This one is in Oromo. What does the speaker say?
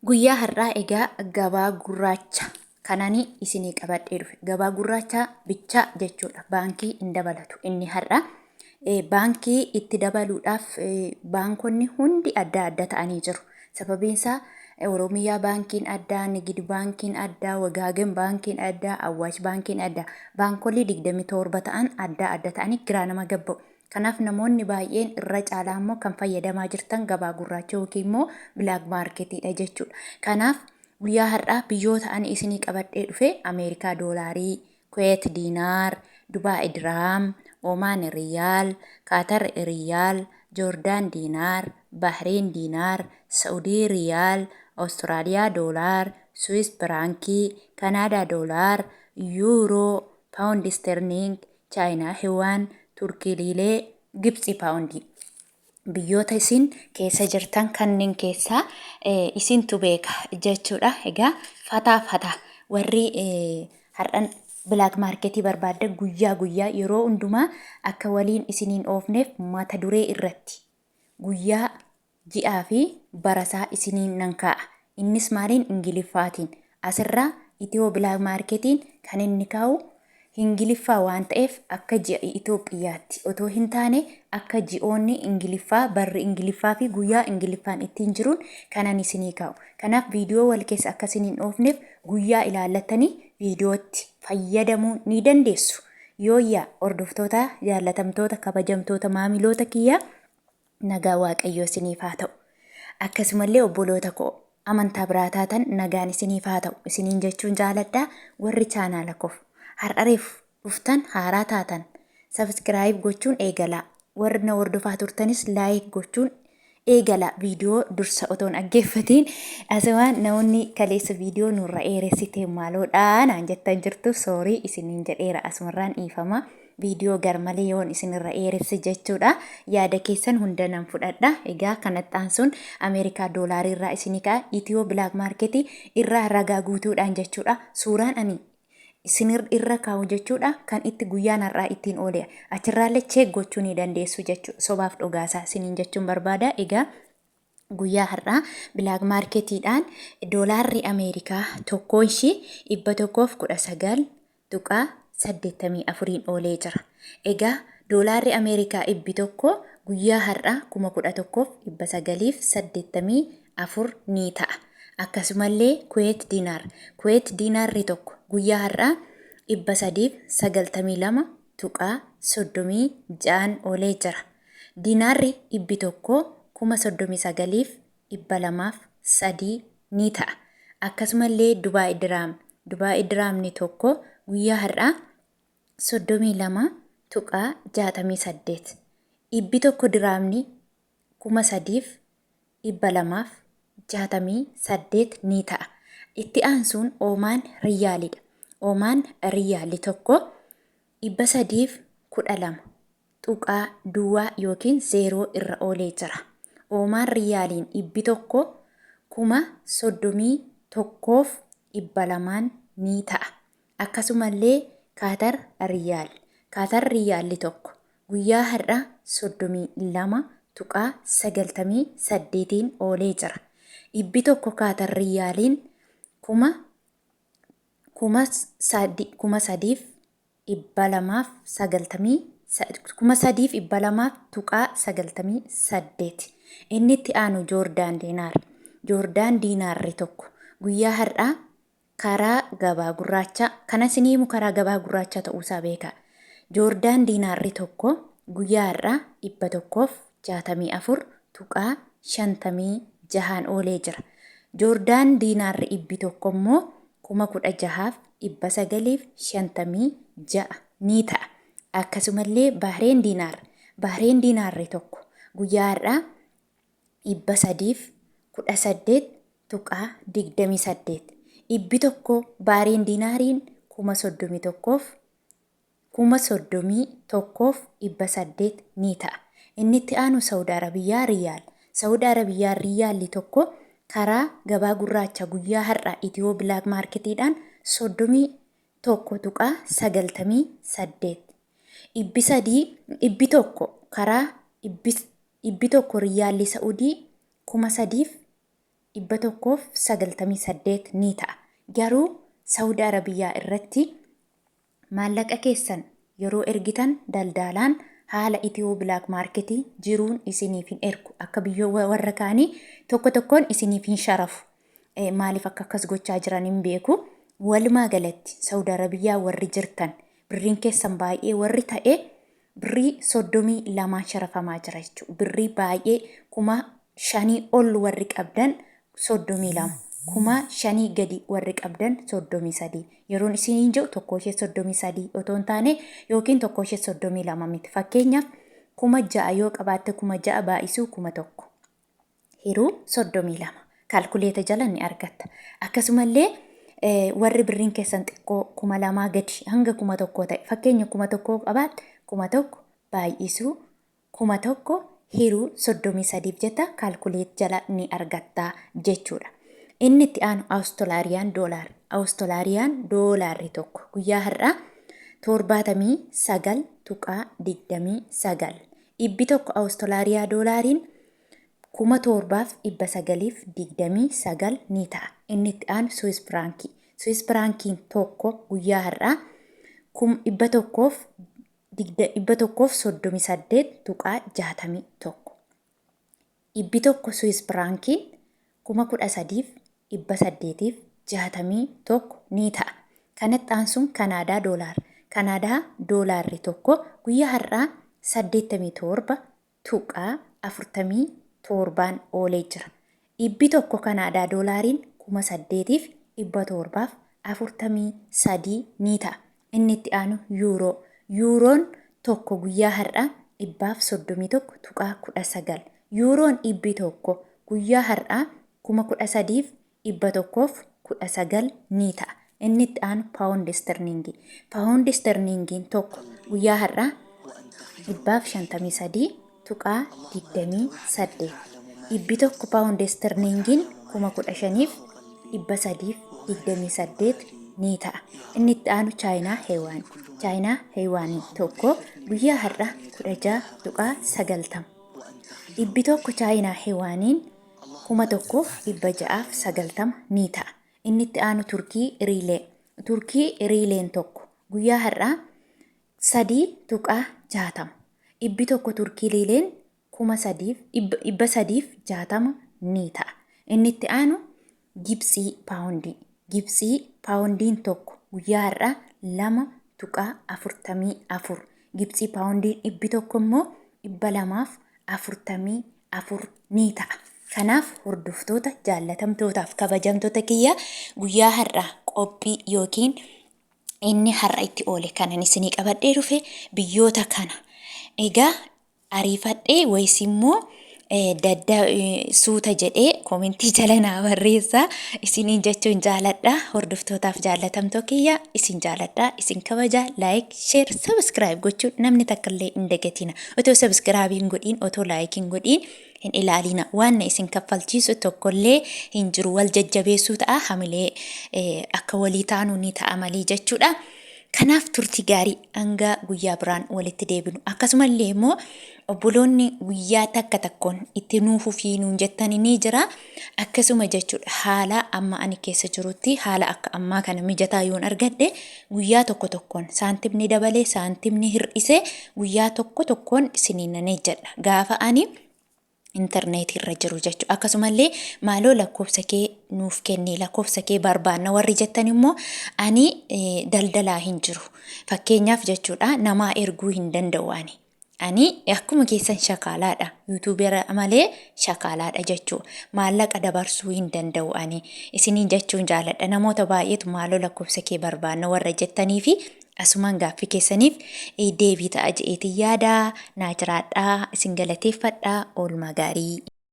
Guyyaa har'aa egaa gabaa gurraacha kanani isinii qabadhee dhufe. Gabaa gurraacha bichaa jechuudha. Baankii hin dabalatu inni har'a. Baankii itti dabaluudhaaf baankonni hundi adda adda ta'anii jiru. Sababiin isaa Oromiyaa baankiin addaa, Nigid baankiin addaa, Wagaagen baankiin addaa, Awwaash baankiin addaa. Baankolii 27 ta'an adda adda ta'anii giraa nama gabba'u. Kanaaf namoonni baay'een irra caalaa immoo kan fayyadamaa jirtan gabaa gurraacha yookiin immoo black marketiidha jechuudha. Kanaaf guyyaa har'aa biyyoota ani isinii qabadhee dhufe Ameerikaa doolaarii, Kuweet diinaar, Dubaay diraam, Omaan riyaal, Kaatar riyaal, Joordaan diinaar, Bahriin diinaar, Sa'udii riyaal, Awustiraaliyaa doolaar, Swiss firaankii, Kanaadaa doolaar, Yuuroo, Paawundi isterliing, Chaayinaa Hiwaan, Turkii Liilee, Gibxii Paawundii. Biyyoota isin keessa jirtan kanneen keessaa isintu beeka jechuudha. Egaa fataa fataa warri har'an black marketii barbaaddan guyyaa guyyaa yeroo hundumaa akka waliin isiniin oofneef mata duree irratti guyyaa ji'aa fi barasaa isiniin nan kaa'a. Innis maaliin Ingiliffaatiin. Asirraa Itiyoo Black Marketiin kan inni kaa'u Ingiliffaa waan ta'eef akka ji'a Itoophiyaatti otoo hin taane akka ji'oonni Ingiliffaa, barri Ingiliffaa fi guyyaa Ingiliffaan ittiin jiruun kanan isinii kaa'u. Kanaaf viidiyoo wal keessa akka isin hin dhoofneef guyyaa ilaallattanii viidiyootti fayyadamuu ni dandeessu. Yooyyaa hordoftoota jaallatamtoota kabajamtoota maamiloota kiyyaa nagaa Waaqayyoo isiniif haa ta'u. Akkasumallee obboloota koo amantaa biraa taatan nagaan isiniif haa ta'u isiniin jechuun jaaladha. Warri chaanaala koof har'areef dhuftan haaraa taatan subscribe gochuun eegalaa. Warri na hordofaa turtanis like gochuun eegalaa. Viidiyoo dursa otoon dhaggeeffatiin asumaan namoonni kaleessa viidiyoo nurra dheeressite maaloodha naan jettan jirtu soorii isiniin jedheera asumarraan dhiifama. Viidiyoo garmalee yoon isinirra dheeresse jechuudha. Yaada keessan hunda nan fudhadha. Egaa kanatti aansuun Ameerikaa doolaarii irraa isinii ka'a. Itiyoo Black Market irraa ragaa guutuudhaan jechuudha. Suuraan ani isinir irra kaa'u jechuudha. Kan itti guyyaan har'aa ittiin oole. Achirraallee check gochuu ni dandeessu jechuudha. Sobaaf dhugaasaa isiniin jechuun barbaada. Egaa guyyaa har'aa black marketiidhaan doolaarri Ameerikaa tokkoon ishii 119.84n oolee jira. Egaa doolaarri Ameerikaa dhibbi tokko guyyaa har'aa 11,984 ni ta'a. Akkasumallee Kuweet diinaar Kuweet diinaarri tokko guyyaa har'aa 392.36n oolee jira. Diinaarri dhibbi tokko 39,203 ni ta'a. Akkasumallee Dubaay Diraam Dubaay Diraamni tokko guyyaa har'aa 32.68. Dhibbi tokko diraamni 3,268 ni ta'a. Itti aansuun Oomaan Riyyaalidha. Oomaan Riyyaalli tokko 312 tuqaa duwwaa ykn zeeroo irra oolee jira. Oomaan Riyaaliin dhibbi tokko 31,200n ni ta'a. Akkasumallee Kaatar Riyaal Kaatar Riyaalli tokko guyyaa har'a 32.98n oolee jira. Dhibbi tokko Kaatar Riyaaliin 3,200 3,200.98. Inni itti aanu Joordaan Diinaar. Joordaan Diinaarri tokko guyyaa har'aa karaa gabaa gurraachaa kana isinii himu karaa gabaa gurraachaa ta'uusaa beekaa. Joordaan Diinaarri tokko guyyaa har'aa 164.56n oolee jira. Joordaan Diinaarri dhibbi tokko immoo 16,956 ni ta'a. Akkasumallee Bahreen Diinaar Bahreen Diinaarri tokko guyyaa har'aa 318.28. Dhibbi tokko Bahreen Diinaariin 31,800 ni ta'a. Inni itti aanu Sa'ud Arabiyyaa Riyaal. Sa'ud Arabiyyaan Riyaalli tokko karaa gabaa gurraacha guyyaa har'a Itiyoo Black Marketiidhaan 31.98. Dhibbi sadii dhibbi tokko karaa dhibbi tokko Riyaalli Sa'udii 198 ni ta'a. Garuu Saudi Arabiyaa irratti maallaqa keessan yeroo ergitan daldaalaan haala Itiyoo Black Market jiruun isiniif hin ergu. Akka biyya warra kaanii tokko tokkoon isiniif hin sharafu. Maaliif akka akkas gochaa jiran hin beeku. Walumaa galatti Saudi Arabiyaa warri jirtan birriin keessan baay'ee warri ta'e birrii 32 sharafamaa jira jechuudha. Birrii baay'ee 5,000 ol warri qabdan 32. 5,000 gadi warri qabdan 33. Yeroon isiniin jedhu tokko ishee 33 otoo hin taane yookiin tokko ishee 32 miti. Fakkeenyaaf 6,000 yoo qabaatte 6,000 baay'isuu 1,000. Hiruu 32. Kaalkuleeta jala ni argatta. Akkasumallee warri birriin keessan xiqqoo 2,000 gadi hanga 1,000 ta'e fakkeenya 1,000 qabaatte 1,000 baay'isuu 1,000 hiruu 33 jetta kaalkuleet jala ni argatta jechuudha. Inni itti aanu Awustolaariyaan doolaar. Awustolaariyaan doolaarri tokko guyyaa har'aa 79.29. Dhibbi tokko Awustolaariyaa doolaariin 7,929 ni ta'a. Inni itti aanu Suwis Firaankii. Suwis Firaankiin tokko guyyaa har'aa 138.61. Dhibbi tokko Suwis Firaankiin 13,861 ni ta'a. Kanatti aansuun Kanaadaa doolaara. Kanaadaa doolaarri tokko guyyaa har'aa 87.47n oolee jira. Dhibbi tokko Kanaadaa doolaariin 8,743 ni ta'a. Inni itti aanu Yuuroo. Yuuroon tokko guyyaa har'aa 131.19. Yuuroon dhibbi tokko guyyaa har'aa 13,119 ni ta'a. Inni itti aanu Paawundi Isterliingii. Paawundi Isterliingiin tokko guyyaa har'aa 153.28. Dhibbi tokko Paawundi Isterliingiin 15,328 ni ta'a. Inni itti aanu Chaayinaa Heewaan. Chaayinaa Heewaaniin tokko guyyaa har'aa 16.90. Dhibbi tokko Chaayinaa Heewaaniin 1,690 ni ta'a. Inni itti aanu Turkii Riilee. Turkii Riileen tokko guyyaa har'aa 3.60. Dhibbi tokko Turkii Riileen 3,360 ni ta'a. Inni itti aanu Gibtsii Paawundii. Gibtsii Paawundiin tokko guyyaa har'aa 2.44. Gibtsii Paawundiin dhibbi tokko immoo 244 ni ta'a. Kanaaf hordoftoota jaallatamtootaaf kabajamtoota kiyya guyyaa har'aa qophii yookiin inni har'a itti oole kanan isinii qabadhee dhufe biyyoota kana. Egaa ariifadhee wayis immoo dadda suuta jedhee komentii jala naa barreessaa isiniin jechuun jaaladha. Hordoftootaaf jaallatamtoo kiyya isin jaaladha, isin kabaja. Like, share, subscribe gochuun namni takka illee hin dagatina. Otoo subscribe hin godhiin, otoo like hin godhiin hin ilaalina. Waan na isin kaffalchiisu tokkollee hin jiru. Wal jajjabeessuu ta'a, hamilee akka walii taanu ni ta'a malee jechuudha. Kanaaf turtii gaarii hanga guyyaa biraan walitti deebinu. Akkasumallee immoo obboloonni guyyaa takka takkoon itti nuu fufii nuun jettani ni jira. Akkasuma jechuudha haala amma ani keessa jirutti haala akka ammaa kana mijataa yoon argadhe guyyaa tokko tokkoon saantimni dabalee saantimni hir'isee guyyaa tokko tokkoon isiniin nan ejjedha. Gaafa ani intarneetii irra jiru jechuudha. Akkasumallee maaloo lakkoofsa kee nuuf kenni lakkoofsa kee barbaanna warri jettan immoo ani daldalaa hin jiru. Fakkeenyaaf jechuudha namaa erguu hin danda'u ani. Ani akkuma keessan shakaalaadha. Yuutuubera malee shakaalaadha jechuudha. Maallaqa dabarsuu hin danda'u ani. Isiniin jechuun jaaladha. Namoota baay'eetu maaloo lakkoofsa kee barbaanna warra jettanii fi asumaan gaaffii keessaniif deebii ta'a je'eetiin yaada. Naa jiraadhaa. Isin galateeffadha. Oolmaa gaarii.